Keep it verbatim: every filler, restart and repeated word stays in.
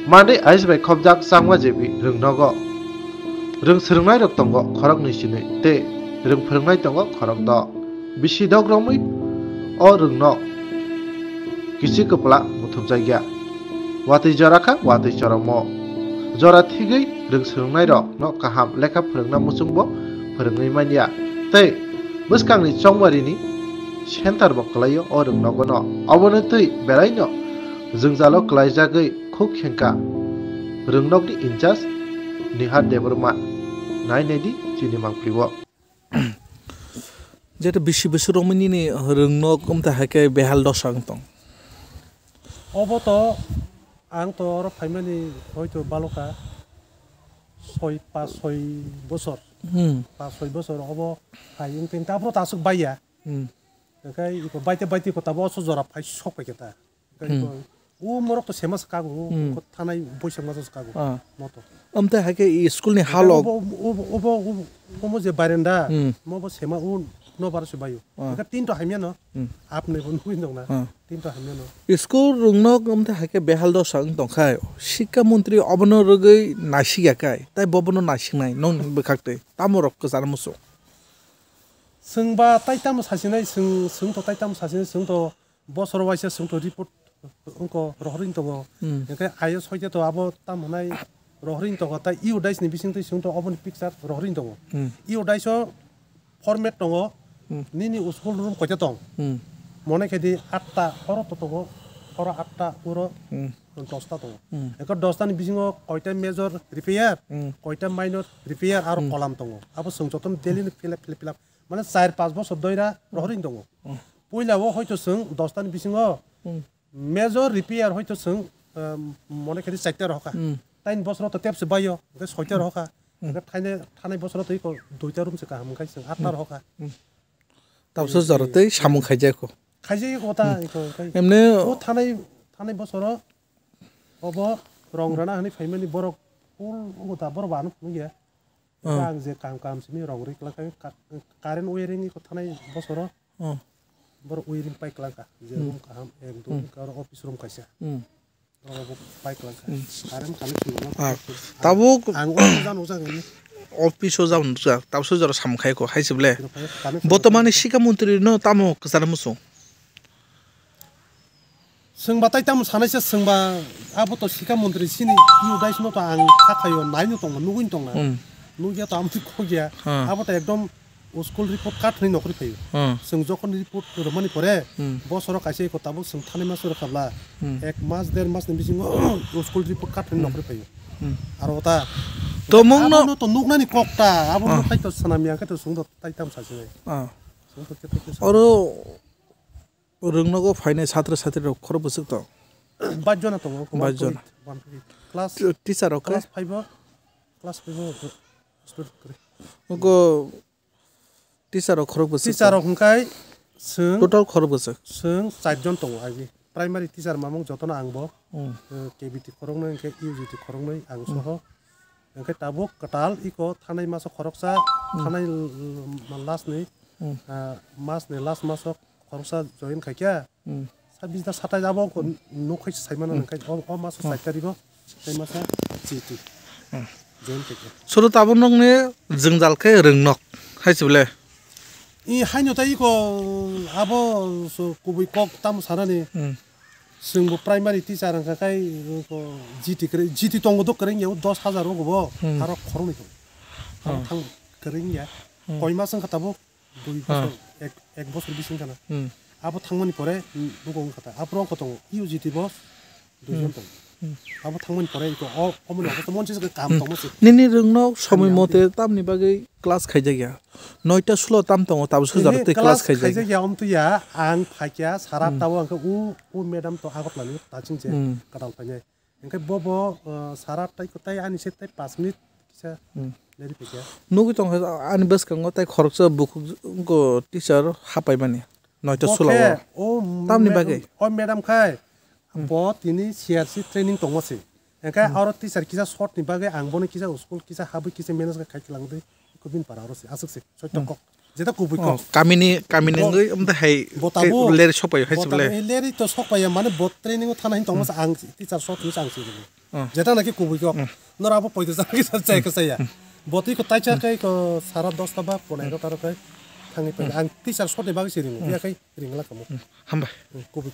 Manwi ais bai khopjak changma jebi rwngnogo. Rwng swrwngnairok tongo khoroknwi sinwi tei rwng phwrwngnai tongo khorokdo. Bisi dok romwi o rwngno kisi kwpla muthupjakya. Watwi jora kha watwi choromo. Jora thigwi rwng swrwngnairokno kaham lekha phwrwngna muchungbo phwrwngwi manya. Tei bwskangni chongbarini center bo kwlaio o rwngnogono. Oboni twi belaino jwngjalo kwlaijagwi khuk khengkha rwngnokni in charge Nihar Debbarma. Nai naidi chini mangpili o. Jeto bisi bwswk romwi nini rwngnok wngtwi hai khe behal dosa wng tong? Obo to ang to oro phaimani hoito balokha soi pas soi bosor. Hmm. Pas soi bosor obo phai wngtwi wngtwi aphuru to aswk baiya. Hmm. Hwnkhe iko baite baite iko tabuk oso jora phai sok paikha ta. Hwnkhe Hmm. iko o morok to sema swkago, Hmm. Iko thanai boisok masa swkago. Ah. Moto. Amte hai khe i school ni Hwnkhe halok. Obo, obo, obo, obo, omo je barenda, Hmm. Mobo sema o no bar se baio. Ah. Hwnkhe tin to hamya no. Hmm. Apni bo nugwi dong na. Ah. Tin to hamya no. School rwngno amte hai khe behal dosa wng tong khai. Sikha montri obono rwgwi naisik ya kai. Tai bobono naisiknai nong bwkhak twi. Tamo rok kwchar muchung. Chwng ba tai tamo sasinai, chwng, chwng to tai tamo sasinai, chwng to bosor waisa chwng to report wngko rohorwi tongo. Hmm. Hwnkhe I S hoite to abo tamo hwnai rohorwi tongo, tai U dais ni bising twi chwng to oboni picture rohorwi tongo. Hmm. U dais o format tongo, Hmm. Nini school room koita tong? Hmm. Mone khe di atta oro to tongo, oro atta, oro Hmm. dosta tongo. Hmm. Hwnkhe dosta ni bisingo koita major repair, Hmm. Koita minor repair aro Hmm. Kolam tongo. Abo chwng jotono daily ni fill up, fill up, fill up. Mane char pas bosor doira rohorwi tongo. Hmm. Puila o hoito chwng dosta ni bisingo Hmm. Major repair hoito chwng, um, mone khe di chaita rohokha. Hmm. Taini bosoro to tepse baio, hwnkhe soita rohokha. Hmm. Hwnkhe thainai, thanai bosoro to iko duita room se kaham, hwnkhe chwng atta Hmm. rohokha. Hmm. Tabso Eh, jora eh, tei samung eh. Khaijako. Khaijako ta Hmm. iko, hwnkhe Emne o thanai, thanai bosoro obo rong rana hwnwi phaimani borok full wngkha ta, borok bo ano phunukya. Ah. Ang je kaham kaham simi rong rwi kwlak kha, ka-, current wiring iko thanai bosoro. Oh. Borok wiring pai kwlak kha, je Hmm. Room kaham, ek, dui, Hmm. aro office room kaisa. Hmm. Borok bo pai kwlak kha. Hmm. Current connection rwna Ah. Tabuk ang office o jano ujak ini. Office o jano ujak, tabso jora samung khai ko, hai se ble. Borok connection Botomani rwna Sikha montri no tamo kwchana muchung? Chwng ba tai tamo sanai se, chwng ba abo to Sikha montri sini U dais no to ang kha khaio, nai no tongma, nugwi tongna. Hmm. Nugya to amtwi khogya. Hmm. Abo to ekdom o school report card hwnwi nokri phaio. Hmm. Chwng jokhon report rwmani pore, Hmm. Bosoro kaisa eko tabuk chwng thanai mas rwkha bla, Hmm. Ek mas, der mas ni bisingo o school report card hwnwi Hmm. Nokri phaio. Hmm. Aro ta Tomung no abono to nuknani kok ta, abono Hmm. Khai to swnam ya khe to chwng to tai tam sasinai. Ah. Chwng to khe to khe sa- Oro Rwngnogo phainai satro satri rok khorok bwswk tong? Baijon tongo, Baijon. One to eight, one to eight. Class, T-, teacher rok khe? Class five o, class five o student kwrwi. Ogo teacher rok khorok bwswk Teacher tong? Rok hwnkhe chwng Total khorok bwswk? Chwng char jon tongo agi. Primary teacher mamung jotono ang bo. Hmm. Eh, K B T khoroknwi hwnkhe U G T khoroknwi ang Hmm. Soho. Hwnkhe tabuk kwtal iko thanai maso khoroksa, Hmm. Thanai l-, l-, last ni, Hmm. Ah, mas ni last maso khoroksa join khaikha. Hmm. Sabis da satai abo ko nukhai saimano Hmm. Nangkha o, o maso Hmm. Sai tarigo, tai masa G T. Hmm. Join khaikha. Suru tabuk nokni jwngjal khe rwngnok hai se bole? I haino tai ko abo so kubui kok tamo sanani. Hmm. Chwng bo primary teacher wngkha khai ko G T kwrwi, G T tongo do kwrwi ya o dos hajar o bo. Hmm. Aro khoroknwi ko. Hmm. Thang kwrwi ya. Hmm. Koi mas wngkha tabuk? Dui Ah. Bosor, ek, ek bosor bising kana. Hmm. Abo thangmani pore, mm, buko wngkha ta. Aphuru wngkha tongo, U G T bo dui jon Hmm. Tongo. Hmm. Abo thangmani pore, iko o, omoni office monsi se kam Hmm. Tongmo se. Nini rwngno somoi Ani mote amtwi. Tamni bagwi class khaijak ya? Noita sulo tam tongo, tabuk se Ehe, jora tei class class khaijak ya. Khaijak ya, omtwi ya, ang phaikya, sara Hmm. Tabo ang khe u, u madam to Agartala ni, taching je, Hmm. Kwtal phainai. Hwnkhe bobo, uh, sara tai, tai ani se tai pas minute kisa Hmm. Neri phaikha. Nugwi tongkha ani bwskango tai khoroksa bukhuk go teacher hapaimani. Noita Bo sula khe o. O Tamni me-, bagwi? O madam khai Hmm. Bo tini C R C training tongma se. Hwnkhe Hmm. Aro teacher kisa short ni bagwi ang bono kisa school kisa habwi kisa manage khai khwlangdi. Kubin para aro se, aswk se, soito Hmm. Kok. Jeta kubui Oh, kok. Kamini, kamini Bo-, wngwi, omo hai bo ke tabuk, leri sokpai hai bo se tabuk, bole. Eh, leri to sokpai ya, mane bo training o thana hin tongma Hmm. se ang teacher short ni ang se. Jeta naki kubui kok. Nora abo poito jang kisa chai kisa ya. Botwi ko taisa kai ko sara dosta ba ponai ro taro kai thangni pai. Ang teacher sotni bagwi se ringo. Ya kai ringla kamo. Hambai. Kubui